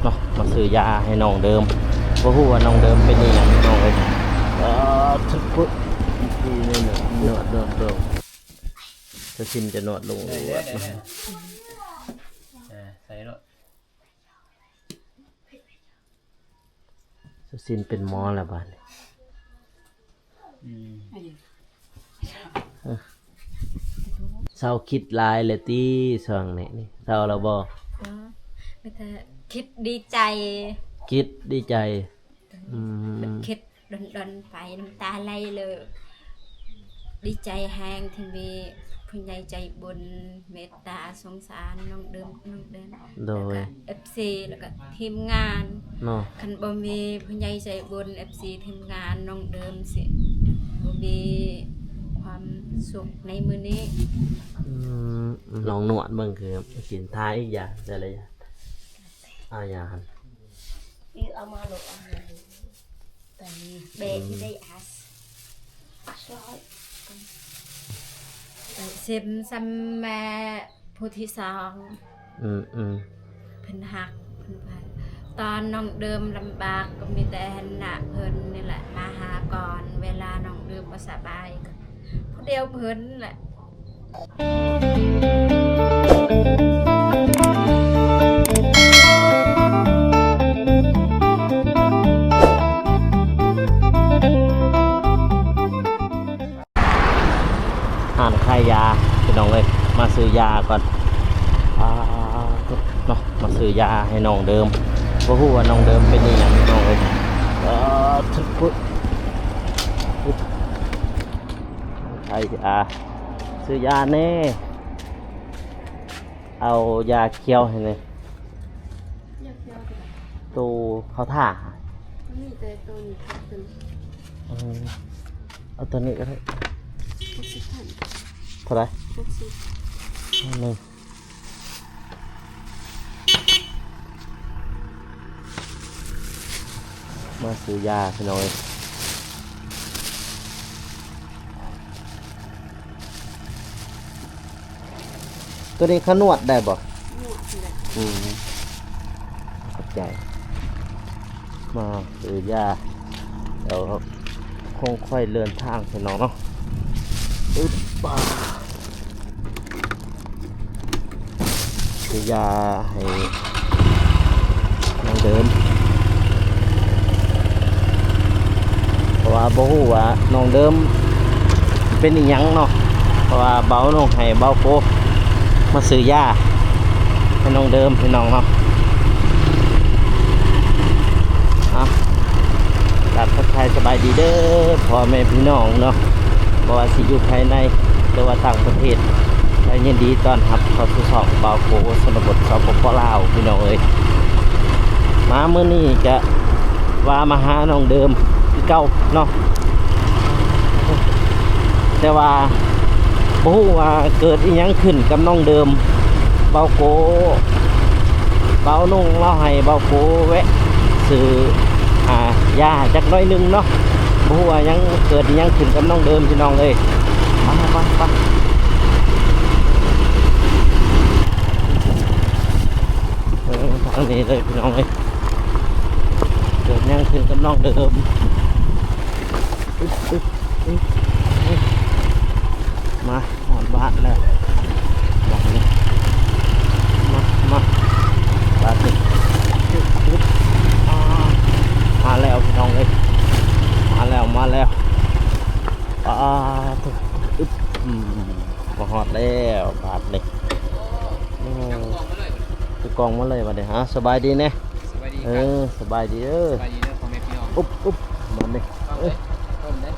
ເນາະ ມາຊື້ຢາໃຫ້ນ້ອງເດີມ. ບໍ່ຮູ້ວ່ານ້ອງເດີມເປັນອີ່ຫຍັງ ນ້ອງເອີຍ. ເອີ ທຸບປຸ ນີ້ ນີ້ ນີ້ ນວດ ນວດ ນວດ. ສາວຊິນຈະນວດລົງ ໄດ້ ນວດ ໄດ້ ເນາະ ເອີ ໃສ່ໂລດ. ສາວຊິນເປັນໝໍແລ້ວບາດນີ້. ອືມ ເອີ ເຊົາຄິດຫຼາຍແລ້ວຕິ ຊ່ວງນີ້ນີ້ ເຊົາແລ້ວບໍ່? ເອີ ມີແຕ່ຄິດດີໃຈ ຄິດດີໃຈ. ອືມ ຄິດດົນໆໄປ ນ້ຳຕາໄຫຼເລີຍ. ດີໃຈແຮງທີ່ມີຜູ້ໃຫຍ່ໃຈບຸນເມດຕາສົງສານນ້ອງເດີມ ນ້ອງເດີມ ໂດຍ ແລ້ວກະເອັຟຊີ ແລ້ວກະທີມງານເນາະ. ຄັນບໍ່ມີຜູ້ໃຫຍ່ໃຈບຸນ ເອັຟຊີ ທີມງານ ນ້ອງເດີມຊິບໍ່ມີຄວາມສຸກໃນມື້ນີ້. ອືມ ລອງນວດເບິ່ງ ຄືກິນທາອີກຢ່າງ ແຕ່ລະຢ່າງ ເອົາຢ່າງ ເອົາມາໂລດ ເອົາມາໂລດ. ເບະ ອືມ ໄດ້ອັດ ເອີ ຊິມຊຳແມ່ຜູ້ທີສອງ. ອືມໆ ເພິ່ນຮັກ ເພິ່ນວ່າ ຕອນນ້ອງເດີມລຳບາກກໍມີແຕ່ເຫັນໜ້າເພິ່ນນີ້ແຫຼະ ມາຫາກ່ອນ ເວລານ້ອງເດີມບໍ່ສະບາຍກໍຜູ້ດຽວເພິ່ນແຫຼະ. ຮ້ານຂາຍຢາພີ່ນ້ອງເອີຍ ມາຊື້ຢາກ່ອນ. ອ່າ ເນາະ ມາຊື້ຢາໃຫ້ນ້ອງເດີມ. ບໍ່ຮູ້ວ່ານ້ອງເດີມເປັນອີ່ຫຍັງ ພີ່ນ້ອງເອີຍ. ເອີ ທຸບປຸ ຂາຍຢາ ຊື້ຢາແດ່. ເອົາຢາຂຽວໃຫ້ແດ່. ຢາຂຽວໂຕໃດ? ໂຕເຂົາຖ້າ ມີແຕ່ໂຕນີ້ເຂົາເປັນ ເອີ ເອົາໂຕນີ້ກໍໄດ້. ຫົກສິບພັນ. ເທົ່າໃດ? ຫົກສິບ. ໜຶ່ງ ມາຊື້ຢາພີ່ນ້ອງເອີຍ. ໂຕນີ້ເຂົານວດໄດ້ບໍ່? ນວດໄດ້. ອືມ ຂອບໃຈ. ມາຊື້ຢາ ດຽວຄົງຄ່ອຍເດີນທາງພີ່ນ້ອງເນາະ. ອຶບ ຊື້ຢາໃຫ້ນ້ອງເດີມ ເພາະວ່າບໍ່ຮູ້ວ່ານ້ອງເດີມເປັນອີ່ຫຍັງເນາະ. ເພາະວ່າເບົາໜຸ່ງໃຫ້ເບົາໂກມາຊື້ຢາໃຫ້ນ້ອງເດີມພີ່ນ້ອງເນາະ. ເອົາ ກາບທັກທາຍສະບາຍດີເດີພໍ່ແມ່ພີ່ນ້ອງເນາະ ບໍ່ວ່າຊິຢູ່ພາຍໃນ ຫຼືວ່າຕ່າງປະເທດ ກະຍິນດີຕ້ອນຮັບເຂົ້າສູ່ຊ່ອງບ່າວໂກຊົນນະບົດ ສປປ ລາວ ພີ່ນ້ອງເອີຍ. ມາມື້ນີ້ກະວ່າມາຫານ້ອງເດີມຄືເກົ່າເນາະ ແຕ່ວ່າບໍ່ຮູ້ວ່າເກີດອີ່ຫຍັງຂຶ້ນກັບນ້ອງເດີມ. ບ່າວໂກ ບ່າວນຸ່ງລາວໃຫ້ບ່າວໂກແວະຊື້ ອ່າ ຢາຈັກໜ້ອຍໜຶ່ງເນາະ. ບໍ່ຮູ້ວ່າຍັງເກີດອີ່ຫຍັງຂຶ້ນກັບນ້ອງເດີມພີ່ນ້ອງເອີຍ. ໄປ ໄປ ໄປ ເອີ ທາງນີ້ເລີຍພີ່ນ້ອງເອີຍ. ເກີດຫຍັງຂຶ້ນກັບນ້ອງເດີມ? ອຶບ ອຶບ ອຶບ ອຶບ ມາຮອດບ້ານແລ້ວບາດນີ້. ມາ ມາ ບາດນີ້ ອຶບ ອຶບ ອ່າ ມາແລ້ວພີ່ນ້ອງເອີຍ ມາແລ້ວ ມາແລ້ວ. ອ່າ ອຶບ ອືມ ມາຮອດແລ້ວບາດນີ້. ໂອ້ ຖືກອງມາເລີຍບາດນີ້. ຮະ ສະບາຍດີແນ່. ສະບາຍດີ ເອີ ຄັບ ສະບາຍດີເດີ ສະບາຍດີເດີພໍ່ແມ່ພີ່ນ້ອງ. ອຸບ ອຸບ ມານີ້ ເອົາເລີຍ ເອົາເດີ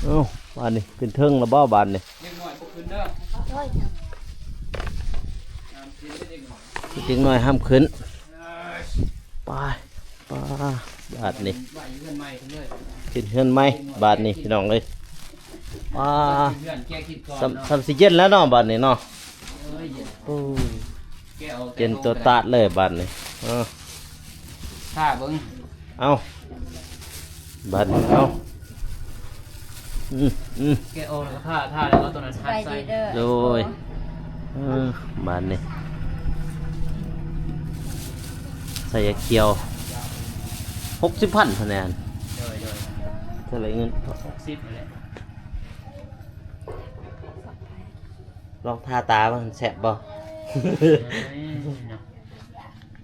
ເອົາ ບາດນີ້ຂຶ້ນເທິງແລ້ວບໍ່ບາດນີ້? ເດັກນ້ອຍບໍ່ຂຶ້ນເດີ ເດັກນ້ອຍຫ້າມຂຶ້ນ. ໄປ ໄປ ບາດນີ້ ຂຶ້ນເຮືອນໃໝ່ບາດນີ້ພີ່ນ້ອງເອີຍ. ປາ ສ່ຳຊິເຢັນແລ້ວເນາະບາດນີ້ເນາະ. ໂອ້ ເຢັນຕົວຕາດເລີຍບາດນີ້. ເອີ ຖ້າເບິ່ງ ເອົາ ບາດນີ້ ເອົາ ອືມ ອືມ ແກະອອກແລ້ວກໍຖ້າ ຖ້າແລ້ວກໍຕົວນັ້ນຮັດໃສ່. ໂດຍ ເອີ ບາດນີ້ໃສ່ຢາຂຽວ ຫົກສິບພັນ ຄະແນນ ໂດຍ ໂດຍ ເທົ່າໃດເງິນ? ຫົກສິບຫັ້ນແຫຼະ. ລອງທາຕາເບິ່ງ ແຊບບໍ່? ເອີຍ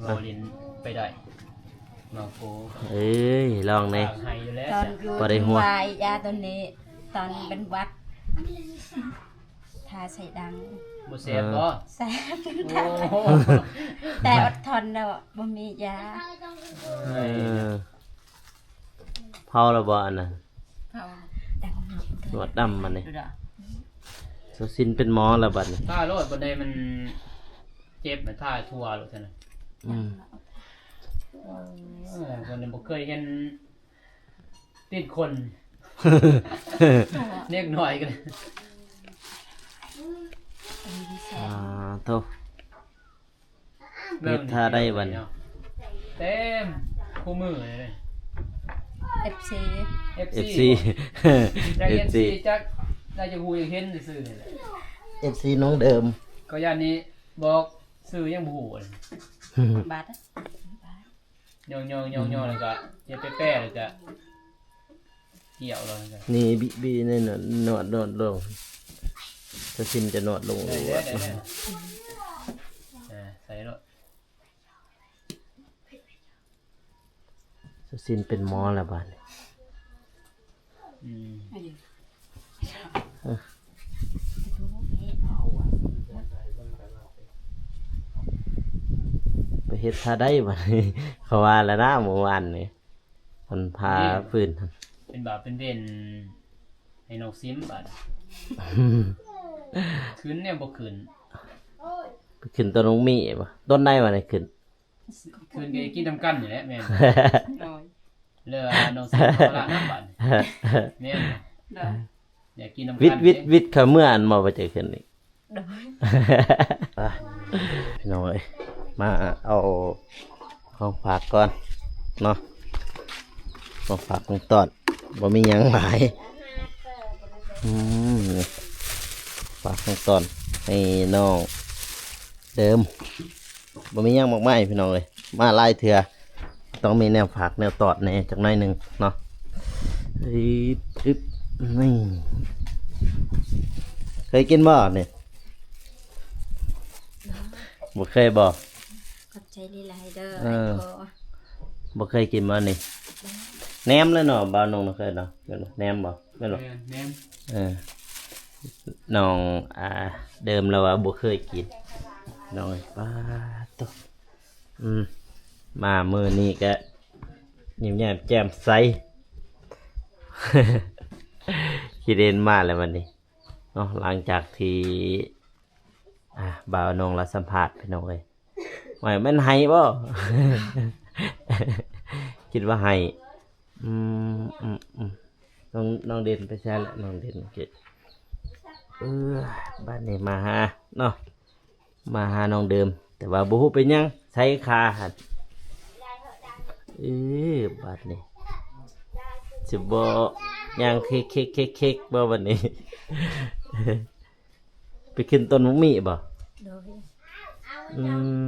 ເວົ້າຫຼິ້ນໄປໄດ້ ເວົ້າໂກ ເອີຍ ລອງແດ່ ປາກໄຫຢູ່ແລ້ວ ຕອນຢູ່ ພໍໄດ້ຫົວ ຢາຕົວນີ້ ຕອນເປັນຫວັດ ທາໃສ່ດັງ ບໍ່ແຊບບໍ່? ແຊບ ໂອ້ ແຕ່ອົດທົນແລ້ວ ບໍ່ມີຢາ ເອີຍ ເອີ ເຜົາແລ້ວບໍ່ອັນນັ້ນ? ເຜົາ ດຳ ໜວດດຳບັດນີ້ ສາວຊິນເປັນໝໍແລ້ວບັດນີ້ ທາໂລດ ບໍ່ໄດ້ມັນເຈັບນະ ທາທົ່ວໂລດຊັ້ນນະ ອືມ ເອີ ຄົນບໍ່ເຄີຍເຫັນ ຕິດຄົນ ເດັກນ້ອຍກັນ ອ່າ ໂທ້ ເຮັດທ່າໃດບັດນີ້ ເຕັມຄູ່ມືເລີຍ ເອັຟຊີ ເອັຟຊີ ເອັຟຊີ ຈັກ ເອັຟຊີ ຈັກ ໜ້າຈະຮູ້ ຢາກເຫັນຊື່ໆ ນີ້ແຫຼະ ເອັຟຊີ ນ້ອງເດີມ ກໍຢ້ານນີ້ ບອກຊື່ຍັງບໍ່ຮູ້ ບາດ ຍໍໆໆໆ ແລ້ວກໍເຮັດແປໆ ແລ້ວກໍກ່ຽວ ແລ້ວກໍ ນີ້ບີໆ ນີ້ ນວດ ນວດລົງ ສາວຊິນຈະນວດລົງ ໄດ້ແລ້ວ ໄດ້ແລ້ວ ເອີ ໃສ່ໂລດ ສາວຊິນເປັນໝໍແລ້ວບາດນີ້ ອືມ ເອີ ໄປເຮັດທ່າໃດບັດນີ້ ເຂົາວ່າແລ້ວນະ ມື້ວານນີ້ ເພິ່ນພາ ນີ້ ຟື້ນ ເປັນບາບເປັນເວນໃຫ້ນ້ອງຊິມບາດ ຂຶ້ນແນວບໍ່ຂຶ້ນ ໄປຂຶ້ນຕົ້ນໝາກມີ້ບໍ່? ຕົ້ນໃດວະນີ້ຂຶ້ນ? ຄືນກໍກິນນຳກັນນີ້ແຫຼະ ແມ່ນ ໂດຍ ແລ້ວນ້ອງຊິມກໍລະນຳບາດ ແມ່ນ ໂດຍ ຢາກກິນນຳກັນ ວິດ ວິດ ວິດເຂົ້າເມືອອັນບໍ່ ວ່າຈະຂຶ້ນນີ້ ໂດຍ ອ່ະ ພີ່ນ້ອງເອີຍ ມາເອົາຂອງຝາກກ່ອນເນາະ ຂອງຝາກຂອງຕ້ອນ ບໍ່ມີຫຍັງຫຼາຍ ອືມ ຝາກຂອງຕ້ອນໃຫ້ນ້ອງເດີມ. ບໍ່ມີຫຍັງມາກມາຍພີ່ນ້ອງເອີຍ ມາຫຼາຍເທື່ອ ຕ້ອງມີແນວຝາກແນວຕ້ອນແດ່ຈັກໜ້ອຍໜຶ່ງເນາະ ອຶບ ອຶບ ນີ້ ເຄີຍກິນບໍ່ນີ້? ບໍ່ເຄີຍບໍ່? ຂອບໃຈຫຼາຍໆເດີ ເອີ ອ້າຍໂຄ ບໍ່ເຄີຍກິນບໍ່ນີ້? ແນມແລ້ວເນາະ ບ່າວນົງເຄີຍເນາະ ແມ່ນບໍ່? ແນມບໍ່? ແມ່ນບໍ່? ແມ່ນ ແນມ ເອີ ນ້ອງ ອ່າ ເດີມລາວວ່າບໍ່ເຄີຍກິນ ນ້ອງ ປາດໂທ້ ອືມ ມາມື້ນີ້ກະຍິ້ມແຍ້ມແຈ່ມໃສ ຂີ້ເດັ່ນມາແລ້ວບັດນີ້ເນາະ ຫຼັງຈາກທີ່ ອ່າ ບ່າວນົງລາວສຳພາດ ພີ່ນ້ອງເອີຍ ວ່າແມ່ນໄຫ້ບໍ່? ຄິດວ່າໄຫ້ ອືມ ອືມ ອືມ ນ້ອງ ນ້ອງເດັ່ນໄປໃສລະ? ນ້ອງເດັ່ນ ເອີ ບາດນີ້ມາຫາເນາະ ມາຫານ້ອງເດີມ ແຕ່ວ່າບໍ່ຮູ້ເປັນຫຍັງ ໃສ່ຂາຫັ້ນ ເອີ ບາດນີ້ຊິບໍ່ຍ່າງເຄັກໆໆໆບໍ່ບາດນີ້? ໄປຂຶ້ນຕົ້ນໝາກມີ້ບໍ່? ໂດຍ ອື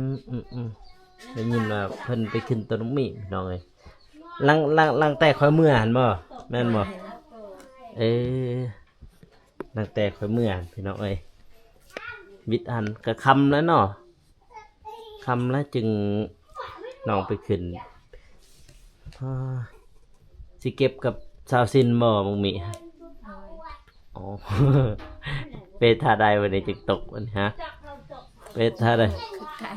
ມ ອືມ ອືມ ໄດ້ຍິນວ່າເພິ່ນໄປຂຶ້ນຕົ້ນໝາກມີ້ ພີ່ນ້ອງເອີຍ ຫຼັງ ຫຼັງ ຫຼັງແຕ່ຂ້ອຍເມືອຫັ້ນບໍ່? ແມ່ນບໍ່? ໂດຍ ເອີ ຕັ້ງແຕ່ຂ້ອຍເມືອພີ່ນ້ອງເອີຍ ວິດຫັ້ນກະຄ່ຳແລ້ວເນາະ ຄ່ຳແລ້ວຈຶ່ງນ້ອງໄປຂຶ້ນ ອ່າ ຊິເກັບກັບສາວຊິນບໍ່ໝາກມີ້? ໂດຍ ອໍ ເປັນທ່າໃດວັນນີ້ຈຶ່ງຕົກບັດນີ້ຮະ? ເປັນທ່າໃດ? ຄືກັນ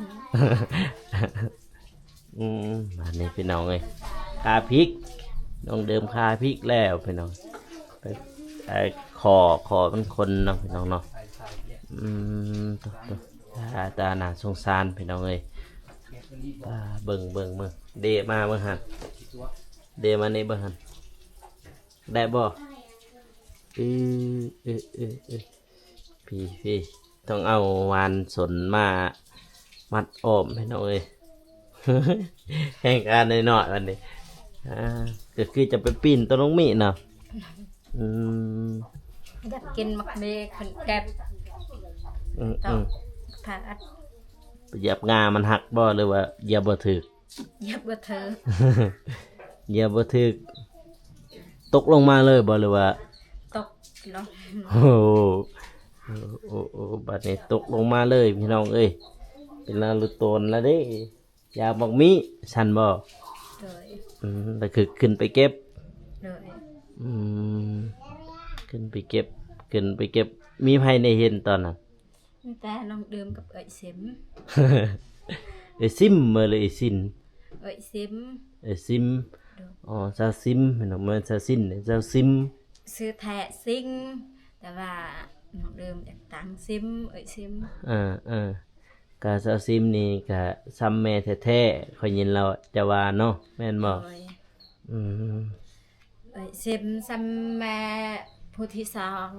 ອືມ ບາດນີ້ພີ່ນ້ອງເອີຍ ຄາພິກ ນ້ອງເດີມຄາພິກແລ້ວພີ່ນ້ອງ ໄປ ໄປ ຂໍ ຂໍມັນຄົນເນາະພີ່ນ້ອງເນາະ ອືມ ໂທ້ ໂທ້ ຕາ ຕາໜ້າສົງສານພີ່ນ້ອງເອີຍ ອ່າ ເບິ່ງ ເບິ່ງ ເບິ່ງ ເດມາເບິ່ງຫັ້ນ ເດມານີ້ເບິ່ງຫັ້ນ ໄດ້ບໍ່? ອື ເອີ ເອີ ເອີ ພີ້ ພີ້ ຕ້ອງເອົາຫວ່ານສົນມາມັດອ້ອມພີ່ນ້ອງເອີຍ ແຮງການໜ້ອຍໆ ບັດນີ້ ອ່າ ກໍຄືຈະໄປປີນຕົ້ນໝາກມີ້ເນາະ ອືມ ຢາກກິນໝາກມີ້ ຄັນແກັບ ອືມ ຕ້ອງ ອືມ ພາດ. ຢຽບງ່າມັນຫັກບໍ່ ຫຼືວ່າຢຽບບໍ່ຖືກ? ຢຽບບໍ່ຖືກ. ຢຽບບໍ່ຖືກ ຕົກລົງມາເລີຍບໍ່ ຫຼືວ່າ? ຕົກລົງ. ໂອ້ ໂອ້ ໂອ້ ໂອ້ ບາດນີ້ຕົກລົງມາເລີຍພີ່ນ້ອງເອີຍ ເປັນລາວລຸໂຕນລະເດ້. ຢາກໝາກມີ້ຊັ້ນບໍ່? ໂດຍ. ອືມ ລະຄືຂຶ້ນໄປເກັບ? ໂດຍ. ອືມ ຂຶ້ນໄປເກັບ ຂຶ້ນໄປເກັບ ມີໃຜໄດ້ເຫັນຕອນນັ້ນ? ມີແຕ່ນ້ອງເດີມກັບເອື້ອຍຊິມ. ເອື້ອຍຊິມ ເອີ ຫຼືເອື້ອຍຊິນ? ເອື້ອຍຊິມ. ເອື້ອຍຊິມ. ໂດຍ. ອໍ ສາວຊິມ ແມ່ນບໍ່? ແມ່ນສາວຊິນເດ້ ສາວຊິມ. ຊື່ແທ້ຊິງ ແຕ່ວ່ານ້ອງເດີມຢາກຕັ້ງຊິມ ເອື້ອຍຊິມ. ເອີ ເອີ ກະສາວຊິມນີ້ກະຊ່ຳແມ່ແທ້ໆ ຂ້ອຍຍິນລາວຈະວ່າເນາະ ແມ່ນບໍ່? ໂດຍ. ອືມ ເອື້ອຍຊິມຊ່ຳແມ່ຜູ້ທີສອງ.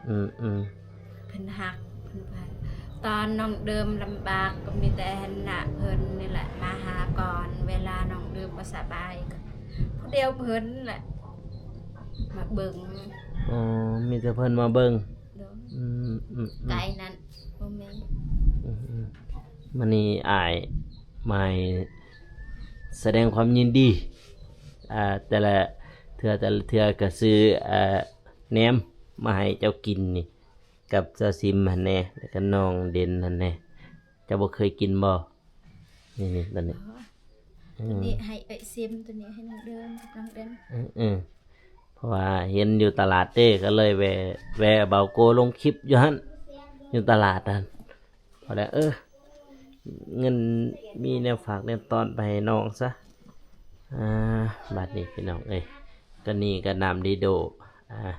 ອືມໆ ເພິ່ນຮັກ ເພິ່ນວ່າ ຕອນນ້ອງເດີມລຳບາກກໍມີແຕ່ເຫັນໜ້າເພິ່ນນີ້ແຫຼະ ມາຫາກ່ອນ ເວລານ້ອງເດີມບໍ່ສະບາຍກໍຜູ້ດຽວເພິ່ນແຫຼະ ມາເບິ່ງ. ອໍ ມີແຕ່ເພິ່ນມາເບິ່ງ. ໂດຍ. ອືມ ອືມ ອືມ ໄກນັ້ນບໍ່ແມ່ນ. ອືມ ອືມ ມື້ນີ້ອ້າຍມາໃຫ້ສະແດງຄວາມຍິນດີ ອ່າ ແຕ່ລະເທື່ອ ແຕ່ລະເທື່ອກໍຊື້ ອ່າ ແໜມມາໃຫ້ເຈົ້າກິນນີ້ ກັບສາວຊິມຫັ້ນແດ່ ແລ້ວກໍນ້ອງເດັ່ນຫັ້ນແດ່. ເຈົ້າບໍ່ເຄີຍກິນບໍ່? ນີ້ໆ ໂຕນີ້. ອໍ ອືມ ໂຕນີ້ໃຫ້ເອື້ອຍຊິມ ໂຕນີ້ໃຫ້ນ້ອງເດີມ ນ້ອງເດີມ. ເອີ ເອີ ເພາະວ່າເຫັນຢູ່ຕະຫຼາດເດ້ ກໍເລີຍແວ່ ແວ່ເບົາໂກລົງຄລິບຢູ່ຫັ້ນ ຢູ່ຕະຫຼາດຫັ້ນ. ພໍແລ້ວ ເອີ ເງິນມີແນວຝາກແນວຕ້ອນໄປໃຫ້ນ້ອງຊະ. ອ່າ ບາດນີ້ພີ່ນ້ອງເອີຍ ກໍນີ້ກໍນ້ຳດີໂດ ອ່າ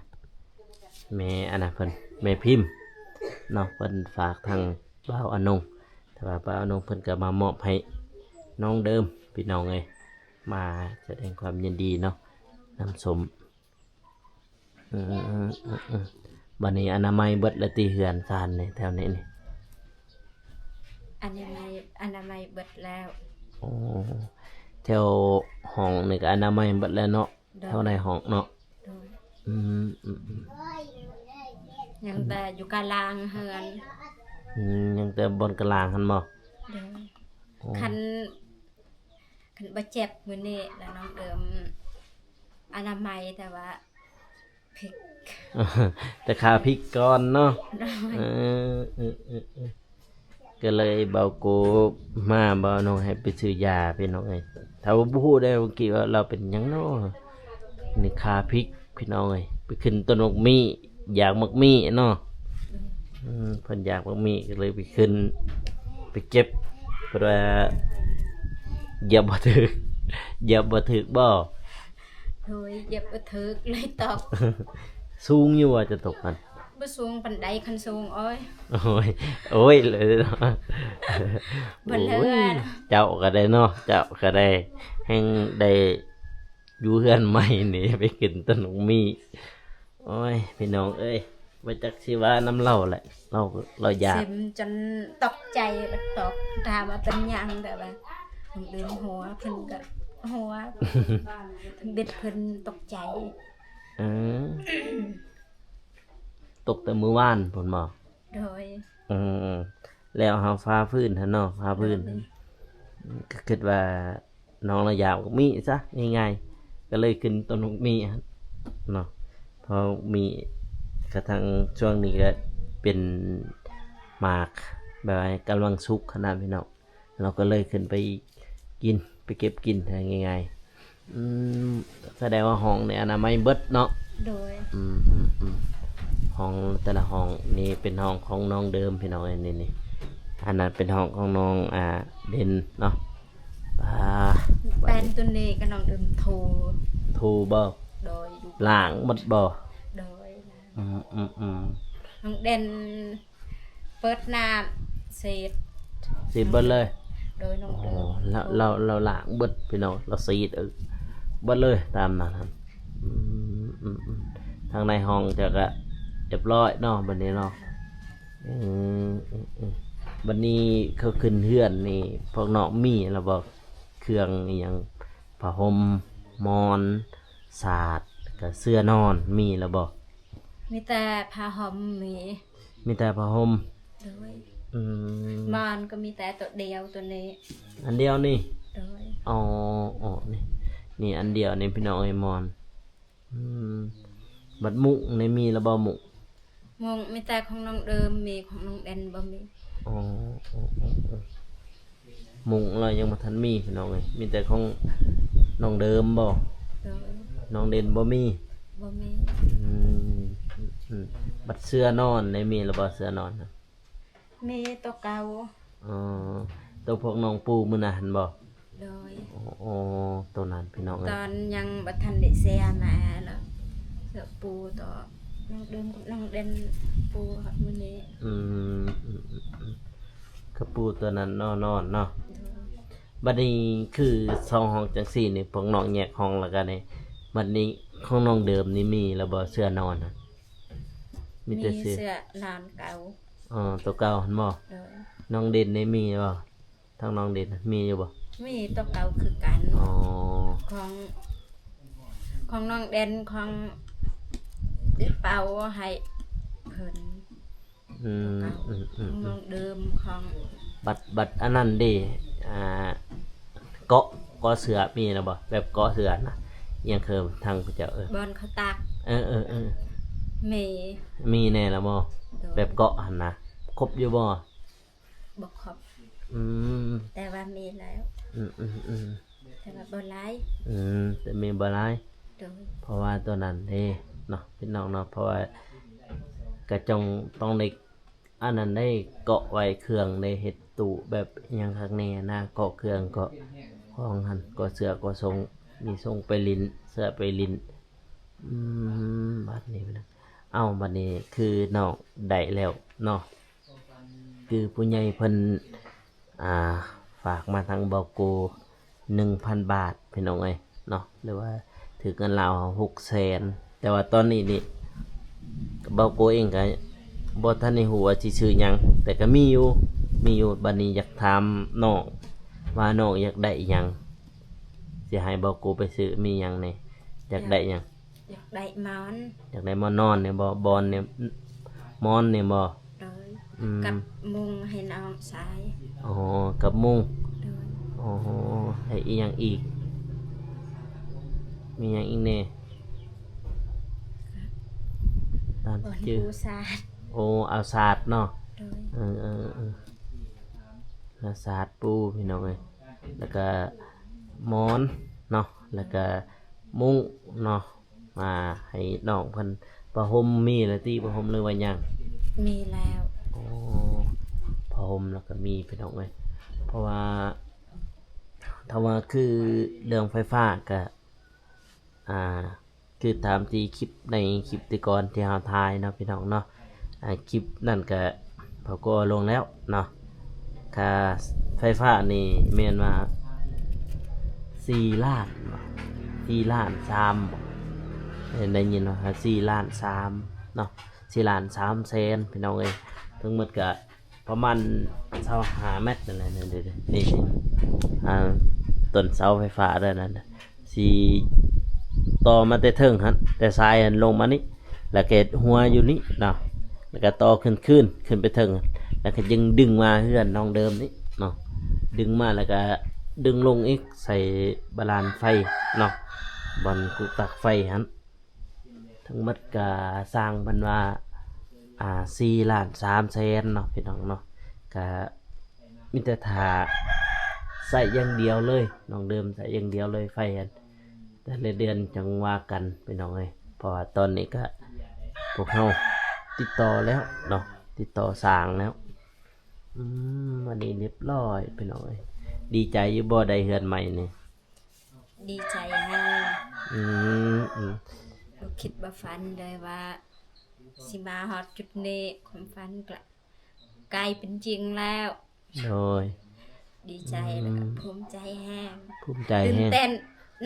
ແມ່ອັນນະເພິ່ນ ແມ່ພິມເນາະ ເພິ່ນຝາກທາງບ່າວອານົງ ແຕ່ວ່າບ່າວອານົງເພິ່ນກໍມາມອບໃຫ້ນ້ອງເດີມ ພີ່ນ້ອງເອີຍ ມາສະແດງຄວາມຍິນດີເນາະ ນ້ຳສົ້ມ. ອືມ ບາດນີ້ອະນາໄມເບິດແລ້ວຕິ ເຮືອນຊານນີ້ ແຖວນີ້ນີ້? ອະນາໄມ ອະນາໄມເບິດແລ້ວ. ໂອ້ ແຖວຫ້ອງນີ້ກໍອະນາໄມເບິດແລ້ວເນາະ? ໂດຍ. ແຖວໃນຫ້ອງເນາະ? ໂດຍ. ອືມ ອືມ ອືມ ຍັງແຕ່ຢູ່ກາງເຮືອນ. ອືມ ຍັງແຕ່ບ່ອນກາງຫັ້ນບໍ່? ໂດຍ. ໂອ້ ຄັນ ຄັນບໍ່ເຈັບມື້ນີ້ລະນ້ອງເດີມ ອະນາໄມ ແຕ່ວ່າພິກ ແຕ່ຄາພິກກ່ອນເນາະ. ໂດຍ. ເອີ ເອີ ເອີ ເອີ ກໍເລີຍເບົາໂກມາ ເບົານ້ອງໃຫ້ໄປຊື້ຢາ ພີ່ນ້ອງເອີຍ ຖ້າວ່າບໍ່ຮູ້ໄດ້ວ່າກີ້ວ່າລາວເປັນຫຍັງເນາະ ນີ້ຄາພິກ ພີ່ນ້ອງເອີຍ ໄປຂຶ້ນຕົ້ນໝາກມີ້ ຢາກໝາກມີ້ເນາະ. ອືມ ເພິ່ນຢາກໝາກມີ້ກໍເລີຍໄປຂຶ້ນ ໄປເກັບ ເພິ່ນວ່າຢຽບບໍ່ຖືກ ຢຽບບໍ່ຖືກບໍ່? ໂດຍ ຢຽບບໍ່ຖືກເລີຍຕົກ. ສູງຢູ່ບໍ່ ຈະຕົກຫັ້ນ? ບໍ່ສູງປານໃດ ຄັນສູງ ໂອ້ຍ ໂອ້ຍ ໂອ້ຍເລີຍເນາະ. ບໍ່ເລີຍ. ໂອ້ຍ ເຈົ້າກໍໄດ້ເນາະ ເຈົ້າກໍໄດ້ ແຮ່ງໄດ້ ຢູ່ເຮືອນໃໝ່ນີ້ໄປຂຶ້ນຕົ້ນໝາກມີ້. ໂອ້ຍ ພີ່ນ້ອງເອີຍ ບໍ່ຈັກຊິວ່ານຳລາວແຫຼະ ລາວ ລາວຢາກ ເຊັມຈົນຕົກໃຈ ຕົກ ຖາມວ່າເປັນຫຍັງ ແບບວ່າ ເລື່ອງຫົວ ເພິ່ນກໍຫົວ ເພິ່ນບິດ ເພິ່ນຕົກໃຈ. ເອີ ຕົກແຕ່ມື້ວານພຸ້ນບໍ່? ໂດຍ. ອືມ ແລ້ວເຮົາຟາຟື້ນຫັ້ນເນາະ ຟາຟື້ນ ໂດຍ ກໍຄິດວ່ານ້ອງລະຢາກໝາກມີ້ຊະ ງ່າຍໆ ກໍເລີຍຂຶ້ນຕົ້ນໝາກມີ້ຫັ້ນເນາະ ເພາະໝາກມີ້ກະທັງຊ່ວງນີ້ກໍເປັນໝາກແບບວ່າກຳລັງສຸກຫັ້ນນະພີ່ນ້ອງ. ເຮົາກໍເລີຍຂຶ້ນໄປກິນ ໄປເກັບກິນ ງ່າຍໆ. ອືມ ສະແດງວ່າຫ້ອງນີ້ອະນາໄມເບິດເນາະ? ໂດຍ. ອືມ ອືມ ອືມ ຫ້ອງແຕ່ລະຫ້ອງນີ້ເປັນຫ້ອງຂອງນ້ອງເດີມ ພີ່ນ້ອງເອີຍ ນີ້ ນີ້ ອັນນັ້ນເປັນຫ້ອງຂອງນ້ອງ ອ່າ ເດັ່ນເນາະ. ອ່າ ແປ້ນໂຕນີ້ກໍນ້ອງເດີມໂທ ໂທບໍ່? ໂດຍ. ລ້າງໝົດບໍ່? ໂດຍ. ອືມ ອືມ ອືມ ນ້ອງເດັ່ນ ເປີດນ້ຳສີດ ສີດເບິດເລີຍ. ໂດຍ ນ້ອງເດີມ. ອໍ ລາວ ລາວ ລາວລ້າງເບິດພີ່ນ້ອງ ລາວສີດ ເອີ ເບິດເລີຍຕາມນັ້ນ. ອືມ ອືມ ອືມ ທາງໃນຫ້ອງເຈົ້າກະຮຽບຮ້ອຍເນາະ ບັດນີ້ເນາະ. ອືມ ອືມ ອືມ ບັດນີ້ເຂົາຂຶ້ນເຮືອນນີ້ ພວກນ້ອງມີແລ້ວບໍ່ ເຄື່ອງອີ່ຫຍັງ ຜ້າຫົ່ມ ໝອນ ສາດ ແລ້ວກະເສື່ອນອນ ມີແລ້ວບໍ່? ມີແຕ່ຜ້າຫົ່ມ ມີ ມີແຕ່ຜ້າຫົ່ມ. ໂດຍ. ອືມ ໝອນກໍມີແຕ່ໂຕດຽວໂຕນີ້ ອັນດຽວນີ້. ໂດຍ. ອໍ ອໍ ນີ້ ນີ້ອັນດຽວນີ້ພີ່ນ້ອງເອີຍ ໝອນ. ອືມ ບັດມຸ້ງນີ້ມີແລ້ວບໍ່? ມຸ້ງ ມຸ້ງມີແຕ່ຂອງນ້ອງເດີມ ມີຂອງນ້ອງເດັ່ນບໍ່ມີ. ອໍ ອໍ ອໍ ມຸ້ງລະຍັງບໍ່ທັນມີພີ່ນ້ອງເອີຍ ມີແຕ່ຂອງນ້ອງເດີມບໍ່? ໂດຍ. ນ້ອງເດັ່ນບໍ່ມີ? ບໍ່ມີ. ອືມ ອືມ ອືມ ບັດເສື່ອນອນໄດ້ມີແລ້ວບໍ່ ເສື່ອນອນ? ມີໂຕເກົ່າ. ອໍ ໂຕພວກນ້ອງປູມື້ນັ້ນຫັ້ນບໍ່? ໂດຍ. ໂອ້ ໂຕນັ້ນພີ່ນ້ອງເອີຍ ຕອນຍັງບໍ່ທັນໄດ້ເສຍມາແລ້ວ ເສື້ອປູໂຕນ້ອງເດີມກັບນ້ອງເດັ່ນປູຮອດມື້ນີ້. ອືມ ອືມ ອືມ ອືມ ກະປູໂຕນັ້ນເນາະ ນອນເນາະ. ໂດຍ. ບັດນີ້ຄືສອງຫ້ອງຈັ່ງຊີ້ນີ້ ພວກນ້ອງແຍກຫ້ອງແລ້ວກະນີ້ ບັດນີ້ຂອງນ້ອງເດີມນີ້ມີແລ້ວບໍ່ ເສື່ອນອນນະ? ມີແຕ່ເສື້ອ ມີເສື້ອນອນເກົ່າ. ອໍ ໂຕເກົ່າຫັ້ນບໍ່? ໂດຍ. ນ້ອງເດັ່ນນີ້ມີບໍ່? ທາງນ້ອງເດັ່ນມີຢູ່ບໍ່? ມີໂຕເກົ່າຄືກັນ. ອໍ ຂອງ ຂອງນ້ອງເດັ່ນ ຂອງອີ່ເປົາໃຫ້ເພິ່ນ. ອືມ ໂຕເກົ່າ ອືມ ອືມ ຂອງນ້ອງເດີມ ຂອງ ບັດ ບັດອັນນັ້ນເດ ອ່າ ເກາະ ເກາະເສື້ອມີແລ້ວບໍ່? ແບບເກາະເສື້ອນະ ອີ່ຫຍັງຄືທາງເຈົ້າເອີ້ນ ບ່ອນເຂົາຕາກ. ເອີ ເອີ ເອີ ມີ ມີແນ່ແລ້ວບໍ່? ໂດຍ. ແບບເກາະຫັ້ນນະ ຄົບຢູ່ບໍ່? ບໍ່ຄົບ. ອືມ ແຕ່ວ່າມີແລ້ວ. ອືມ ອືມ ອືມ ແຕ່ວ່າບໍ່ຫຼາຍ. ອືມ ແຕ່ມີບໍ່ຫຼາຍ. ໂດຍ. ເພາະວ່າໂຕນັ້ນເດ້ເນາະ ພີ່ນ້ອງເນາະ ເພາະວ່າກະຈົ່ງຕ້ອງໄດ້ ອັນນັ້ນໄດ້ເກາະໄວ້ເຄື່ອງ ໄດ້ເຮັດຕູ້ແບບອີ່ຫຍັງຄັກແນ່ນະ ເກາະເຄື່ອງ ເກາະຂອງຫັ້ນ ເກາະເສື້ອ ເກາະຊົງ ມີຊົງໄປຫຼິ້ນ ເສື້ອໄປຫຼິ້ນ. ອືມ ບັດນີ້ ເອົ້າ ບັດນີ້ຄືນ້ອງໄດ້ແລ້ວເນາະ ຄືຜູ້ໃຫຍ່ເພິ່ນ ອ່າ ຝາກມາທາງເບົາໂກ ໜຶ່ງພັນບາດ ພີ່ນ້ອງເອີຍເນາະ ຫຼືວ່າຖືກເງິນລາວເຮົາ ຫົກແສນ. ແຕ່ວ່າຕອນນີ້ນີ້ ເບົາໂກເອງກະບໍ່ທັນໄດ້ຮູ້ວ່າຊິຊື້ຫຍັງ ແຕ່ກະມີຢູ່ ມີຢູ່. ບັດນີ້ຢາກຖາມນ້ອງວ່າ ນ້ອງຢາກໄດ້ອີ່ຫຍັງ ຊິໃຫ້ເບົາໂກໄປຊື້ ມີຫຍັງແນ່? ຢາກໄດ້ຫຍັງ? ຢາກໄດ້ໝອນ. ຢາກໄດ້ໝອນນອນນີ້ບໍ່? ບອນນີ້ ໝອນນີ້ບໍ່? ໂດຍ. ອືມ ກັບມຸ້ງໃຫ້ນ້ອງຊາຍ. ອໍ ກັບມຸ້ງ. ໂດຍ. ອໍ ແລ້ວອີ່ຫຍັງອີກ? ມີຫຍັງອີກແນ່? ຕາມ ໂອ້ ທີ່ຈື່ ສາດ. ໂອ້ ເອົາສາດເນາະ. ໂດຍ. ເອີ ເອີ ເອີ ເອົາສາດປູ ພີ່ນ້ອງເອີຍ ແລ້ວກະໝອນເນາະ ແລ້ວກະມຸ້ງເນາະ ມາໃຫ້ນ້ອງເພິ່ນ. ຜ້າຫົ່ມມີແລ້ວຕິ? ຜ້າຫົ່ມຫຼືວ່າຍັງ? ມີແລ້ວ. ໂອ້ ຜ້າຫົ່ມແລ້ວກະມີ ພີ່ນ້ອງເອີຍ ເພາະວ່າ ຖ້າວ່າຄືເລື່ອງໄຟຟ້າກະ ອ່າ ຄືຕາມທີ່ຄລິບ ໃນຄລິບແຕ່ກ່ອນທີ່ເຮົາຖ່າຍເນາະ ພີ່ນ້ອງເນາະ ອ່າ ຄລິບນັ້ນກະເຮົາກໍລົງແລ້ວເນາະ. ຄ່າໄຟຟ້ານີ້ແມ່ນວ່າສີ່ລ້ານ ສີ່ລ້ານສາມ ໄດ້ຍິນວ່າສີ່ລ້ານສາມເນາະ ສີ່ລ້ານສາມແສນ ພີ່ນ້ອງເອີຍ. ທັງໝົດກະ ປະມານຊາວຫ້າແມັດນັ້ນແຫຼະ. ນີ້ ນີ້ ນີ້ ອ່າ ຕົ້ນເສົາໄຟຟ້າເດີນັ້ນ ຊິຕໍ່ມາແຕ່ເທິງຫັ້ນ ແຕ່ຊາຍຫັ້ນລົງມານີ້ ແລ້ວກະເຮັດຮົ້ວຢູ່ນີ້ເນາະ ແລ້ວກະຕໍ່ຂຶ້ນ ຂຶ້ນ ຂຶ້ນໄປເທິງ ແລ້ວກະຈຶ່ງດຶງມາເຮືອນນ້ອງເດີມນີ້ເນາະ ດຶງມາແລ້ວກະດຶງລົງອີກໃສ່ບາດານໄຟເນາະ ບ່ອນກຸກຕັກໄຟຫັ້ນ. ທັງໝົດກະຊ່າງເພິ່ນວ່າ ອ່າ ສີ່ລ້ານສາມແສນເນາະ ພີ່ນ້ອງເນາະ. ກະມີແຕ່ຖ້າໃຊ້ຢ່າງດຽວເລີຍ ນ້ອງເດີມໃຊ້ຢ່າງດຽວເລີຍ ໄຟຫັ້ນ ແຕ່ລະເດືອນຈັ່ງວ່າກັນ ພີ່ນ້ອງເອີຍ. ເພາະວ່າຕອນນີ້ກະພວກເຮົາຕິດຕໍ່ແລ້ວເນາະ ຕິດຕໍ່ສ້າງແລ້ວ. ອືມ ວັນນີ້ລຽບລ້ອຍ ພີ່ນ້ອງເອີຍ. ດີໃຈຢູ່ບໍ່ ໄດ້ເຮືອນໃໝ່ນີ້? ດີໃຈແຮງ. ອືມ ອືມ ບໍ່ຄິດບໍ່ຝັນເລີຍວ່າຊິມາຮອດຈຸດນີ້ ຄວາມຝັນກະກາຍເປັນຈິງແລ້ວ. ໂດຍ. ດີໃຈ ອືມ ແລ້ວກະພູມໃຈແຮງ. ພູມໃຈແຮງ. ຕື່ນເຕັ້ນ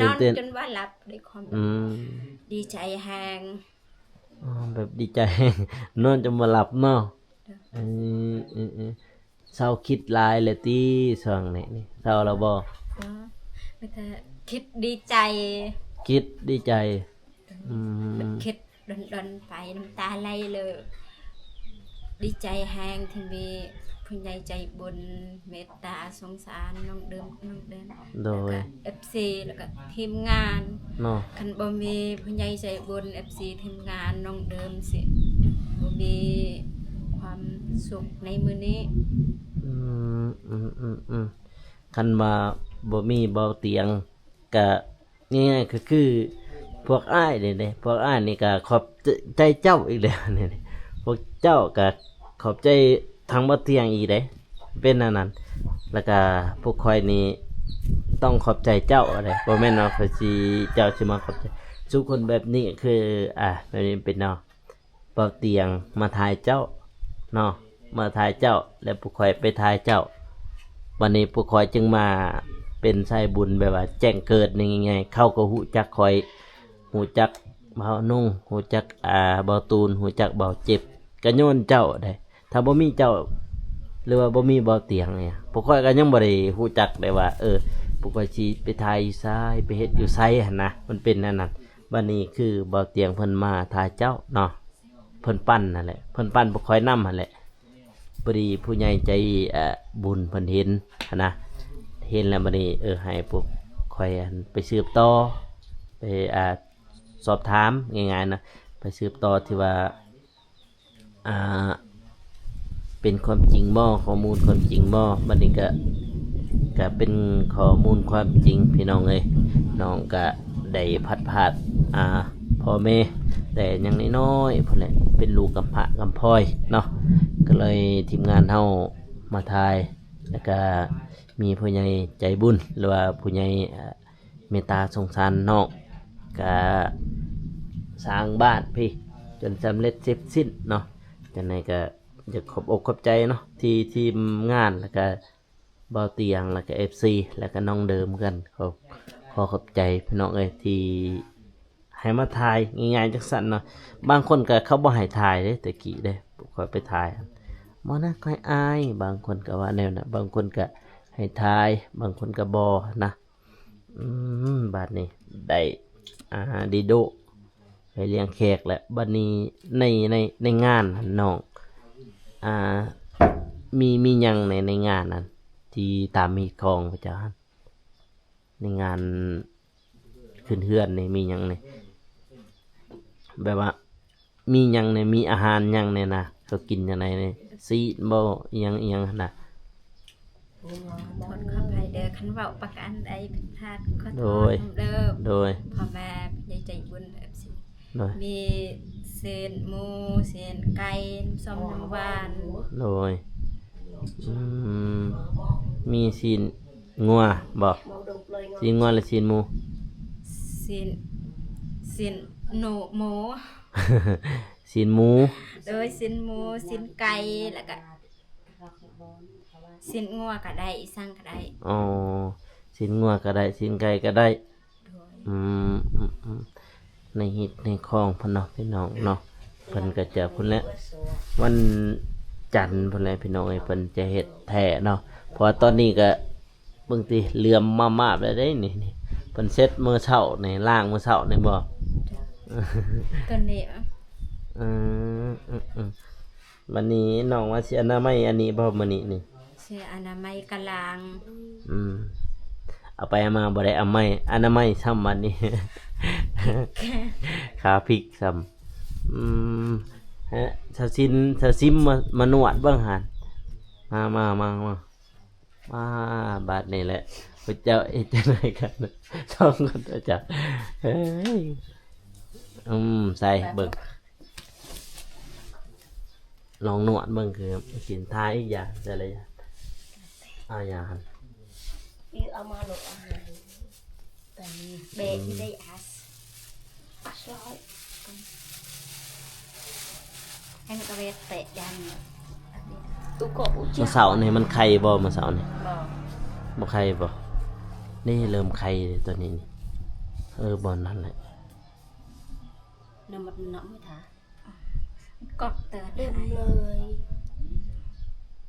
ຕື່ນເຕັ້ນ ນອນຈົນວ່າຫຼັບໄດ້ຄວາມ ອືມ ດີໃຈແຮງ. ອໍ ແບບດີໃຈແຮງ ນອນຈົນບໍ່ຫຼັບເນາະ. ໂດຍ. ເອີ ເອີ ເອີ ເຊົາຄິດຫຼາຍແລ້ວຕິຊ່ວງນີ້ນີ້? ເຊົາແລ້ວບໍ່? ບໍ່ ມີແຕ່ຄິດດີໃຈ. ຄິດດີໃຈ. ອືມ ຄິດດົນໆໄປ ນ້ຳຕາໄຫຼເລີຍ. ດີໃຈແຮງທີ່ມີ ຜູ້ໃຫຍ່ໃຈບຸນເມດຕາສົງສານນ້ອງເດີມ ນ້ອງເດີມ ໂດຍ ແລ້ວກະເອັຟຊີ ແລ້ວກະທີມງານເນາະ. ຄັນບໍ່ມີຜູ້ໃຫຍ່ໃຈບຸນ ເອັຟຊີ ທີມງານ ນ້ອງເດີມຊິບໍ່ມີຄວາມສຸກໃນມື້ນີ້. ອືມ ອືມ ອືມ ອືມ ຄັນວ່າບໍ່ມີເບົາຕຽງ ກະງ່າຍໆ ກໍຄືພວກອ້າຍນີ້ເດ້ ພວກອ້າຍນີ້ກະຂອບໃຈເຈົ້າອີກແລ້ວນີ້ ພວກເຈົ້າກະຂອບໃຈທາງບ່າວຕຽງອີກເດ້ ເປັນອັນນັ້ນ. ແລ້ວກະພວກຂ້ອຍນີ້ຕ້ອງຂອບໃຈເຈົ້າເດ້ ບໍ່ແມ່ນວ່າຂ້ອຍຊິ ເຈົ້າຊິມາຂອບໃຈ. ສູ່ຄົນແບບນີ້ຄື ອ່າ ແບບນີ້ເປັນເນາະ ບ່າວຕຽງມາຖ່າຍເຈົ້າເນາະ ມາຖ່າຍເຈົ້າ ແລ້ວພວກຂ້ອຍໄປຖ່າຍເຈົ້າ. ບັດນີ້ພວກຂ້ອຍຈຶ່ງມາເປັນສາຍບຸນ ແບບວ່າແຈ້ງເກີດນີ້ງ່າຍໆ ເຂົາກໍຮູ້ຈັກຂ້ອຍ ຮູ້ຈັກບ່າວນຸ່ງ ຮູ້ຈັກ ອ່າ ບ່າວຕູນ ຮູ້ຈັກບ່າວເຈັບ ກໍຍ້ອນເຈົ້າເດ້. ຖ້າບໍ່ມີເຈົ້າ ຫຼືວ່າບໍ່ມີບ່າວຕຽງນີ້ ພວກຂ້ອຍກໍຍັງບໍ່ໄດ້ຮູ້ຈັກໄດ້ວ່າ ເອີ ພວກຂ້ອຍຊິໄປຖ່າຍຢູ່ໃສ ໄປເຮັດຢູ່ໃສຫັ້ນນະ ມັນເປັນແນວນັ້ນ. ບັດນີ້ຄືບ່າວຕຽງເພິ່ນມາຖ່າຍເຈົ້າເນາະ ເພິ່ນປັ່ນຫັ້ນແຫຼະ ເພິ່ນປັ່ນພວກຂ້ອຍນຳຫັ້ນແຫຼະ. ພໍດີຜູ້ໃຫຍ່ໃຈ ເອີ ບຸນເພິ່ນເຫັນຫັ້ນນະ ເຫັນແລ້ວບັດນີ້ ເອີ ໃຫ້ພວກຂ້ອຍ ອັນ ໄປສືບຕໍ່ ໄປ ອ່າ ສອບຖາມ ງ່າຍໆນະ ໄປສືບຕໍ່ທີ່ວ່າ ອ່າ ເປັນຄວາມຈິງບໍ່ ຂໍ້ມູນຄວາມຈິງບໍ່. ບັດນີ້ກະ ກະເປັນຂໍ້ມູນຄວາມຈິງ ພີ່ນ້ອງເອີຍ. ນ້ອງກະໄດ້ພັດພາດ ອ່າ ພໍ່ແມ່ແຕ່ຍັງນ້ອຍໆພຸ້ນແຫຼະ ເປັນລູກກຳພ້າກຳພ້ອຍເນາະ. ກໍເລີຍທີມງານເຮົາມາຖ່າຍ ແລ້ວກະມີຜູ້ໃຫຍ່ໃຈບຸນ ຫຼືວ່າຜູ້ໃຫຍ່ ເມດຕາສົງສານນ້ອງ ກະສ້າງບ້ານພີ້ຈົນສຳເລັດເສັດສິ້ນເນາະ. ຈັ່ງໃດກະຢາກຂອບອົກຂອບໃຈເນາະ ທີ່ທີມງານ ແລ້ວກະບ່າວຕຽງ ແລ້ວກະເອັຟຊີ ແລ້ວກະນ້ອງເດີມກັນ. ຂໍ ຂໍຂອບໃຈພີ່ນ້ອງເອີຍ ທີ່ໃຫ້ມາຖ່າຍງ່າຍໆ ຈັ່ງຊັ້ນເນາະ. ບາງຄົນກະເຂົາບໍ່ໃຫ້ຖ່າຍເດ້ ແຕ່ກີ້ເດ້ ຂ້ອຍໄປຖ່າຍ ບໍ່ນະ ຂ້ອຍອາຍ. ບາງຄົນກະວ່າແນວນັ້ນ ບາງຄົນກະໃຫ້ຖ່າຍ ບາງຄົນກະບໍ່ນະ. ອືມ ບາດນີ້ໄດ້ ອ່າ ດີໂດ ໄປລ້ຽງແຂກແລ້ວ. ບາດນີ້ໃນ ໃນ ໃນງານຫັ້ນນ້ອງ ອ່າ ມີ ມີຫຍັງໃນ ໃນງານນັ້ນ ທີ່ຕາມຮີດຄອງເຂົາເຈົ້າຫັ້ນ ໃນງານຂຶ້ນເຮືອນນີ້ ມີຫຍັງນີ້ ແບບວ່າ ມີຫຍັງແດ່ ມີອາຫານຫຍັງແດ່ນະ ເຂົາກິນຈັ່ງໃດນີ້ ຊີ້ນບໍ່ ອີ່ຫຍັງ ອີ່ຫຍັງຫັ້ນນະ. ຂໍໂທດຂໍອະໄພເດີ ຄັນເວົ້າປະການໃດຜິດພາດ ຂໍໂທດນຳເດີ ໂດຍ ພໍ່ແມ່ຜູ້ໃຫຍ່ໃຈບຸນ ເອັຟຊີ ໂດຍ ມີຊີ້ນໝູ ຊີ້ນໄກ່ ສົ້ມນ້ຳຫວານ ໂດຍ ອືມ ມີຊີ້ນ ງົວບໍ່? ຊີ້ນງົວ ຫຼື ຊີ້ນໝູ? ຊີ້ນ ຊີ້ນໜູ ໝູ ຊີ້ນໝູ ໂດຍ ຊີ້ນໝູ ຊີ້ນໄກ່ ແລ້ວກະຊີ້ນງົວກະໄດ້ ອີ່ສັງກະໄດ້. ອໍ ຊີ້ນງົວກະໄດ້ ຊີ້ນໄກ່ກະໄດ້. ໂດຍ ອືມ ອືມ ອືມ ໃນຮີດໃນຄອງເພິ່ນເນາະ ພີ່ນ້ອງເນາະ ເພິ່ນກໍຈະພຸ້ນແຫຼະ ວັນຈັນພຸ້ນແຫຼະ ພີ່ນ້ອງເອີຍ ເພິ່ນຈະເຮັດແທ້ເນາະ. ເພາະວ່າຕອນນີ້ກໍເບິ່ງຕິ ເຫຼືອມມາບໆແລ້ວເດ້ນີ້ ນີ້ ເພິ່ນເຊັດມື້ເຊົ້ານີ້ ລ້າງມື້ເຊົ້ານີ້ບໍ່? ຕອນນີ້ ອືມ ອືມ ອືມ ບັດນີ້ນ້ອງວ່າຊິອະນາໄມອັນນີ້ບໍ່ມື້ນີ້ນີ້? ເສຍອະນາໄມກະລາງ. ອືມ ເອົາໄປເອົາມາບໍ່ໄດ້ອະໄມ ອະນາໄມຊ້ຳບັດນີ້ ຄາພິກຊ້ຳ. ອືມ ຮະ ສາວຊິນ ສາວຊິມ ມາ ມານວດເບິ່ງຫັ້ນ ມາ ມາ ມາ ມາ ມາ ບາດນີ້ແຫຼະ ພວກເຈົ້າເຮັດຈັ່ງໃດກັນ ສອງຄົນເຈົ້າ ເອີຍ ອືມ ໃສ່ເບິ່ງ ລອງນວດເບິ່ງ ຄືກິນທາອີກຢ່າງ ແຕ່ລະຢ່າງ ເອົາຢ່າງ ອີ ເອົາມາໂລດ ເອົາໃຫ້ ແບະ ອືມ ໄດ້ອັດ ອັດ ໃຫ້ມັນກະເວັດແຕະຢ່າງ ມື້ເຊົ້ານີ້ມັນໄຂ່ບໍ່? ມື້ເຊົ້ານີ້ ບໍ່ ບໍ່ໄຂ່ບໍ່? ນີ້ເລີ່ມໄຂ່ແລ້ວ ຕົວນີ້ນີ້ ເອີ ບ່ອນນັ້ນແຫຼະ ນ້ຳມັນເນາະ ມື້ທ້າ ກອກເຕີນເລີຍ